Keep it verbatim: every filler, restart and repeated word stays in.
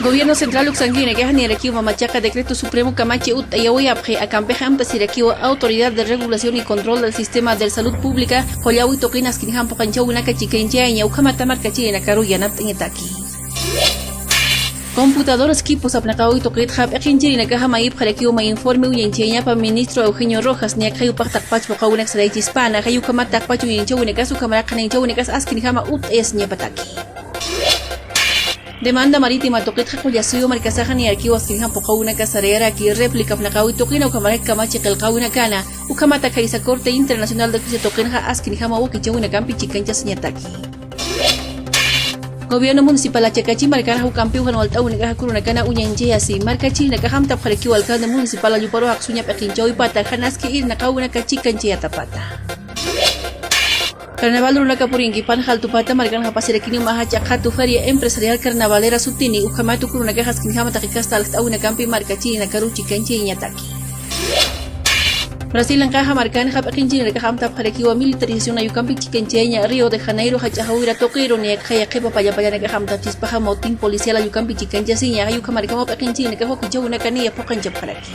Gobierno central uksankirinakaxa niyarakiw mamachaqa decreto supremo kamachi utt'ayawayapxi, akampixa amtasirakiw Autoridad de Regulación y Control del Sistema de Salud Pública qullawi tuqin askinjam puqanchawinaka chikanchayaña, ukhamata markachirinakaru yanapt'añataki. Computadoras, equipos apnaqawi tuqitxa p'iqinchirinakaxa mayipxarakiw mä informe uñanchayañapa ministro Eugenio Rojas, niyakxa jupax taqpach puqawinaka saraychispäna, jay ukhamat taqpach uñanchawinakas ukhamara qhanañchawinakas askinjama utt'ayasiñapataki. Demanda marítima tuqitxa qullasuyu markasaxa niyarakiw askinjam puqawinaka sarayaraki, réplica apnaqawi tuqina ukhamaraki kamachi qillqawinakana, ukhamata khaysa Corte Internacional de Juicio tuqinxa askinjama wakichawinakampi chikanchasiñataki. Gobierno municipal Achakachi markanxa ukampiw jan walt'awinakaxa kurunakana uñanchayasi, markachirinakaxa amtapxarakiw alcalde municipal alluparu jaqsuña p'iqinchawipata, jan aski irnaqawinaka chikanchayatapata. Carnaval urunaka purinkipan jaltupata markanxa pasirakiniw mä jach'a qhatu Feria Empresarial Carnavalera sutini, ukhamat uka urunakax askinjama taqi kasta alkt'awinakampi markachirinakaru chikanchayañataki. Brasil anqaxa markanxa p'iqinchirinakax amtapxarakiwa militarización ayukampi chikanchayaña, Río de Janeiro jach'a jawira tuqiru niyakxa yaqhipa pallapayanakax amtapchispaxa motín policial ayukampi chikanchasiña, jay ukhamarkamaw p'iqinchirinakax wakichawinaka niya phuqanchapxaraki.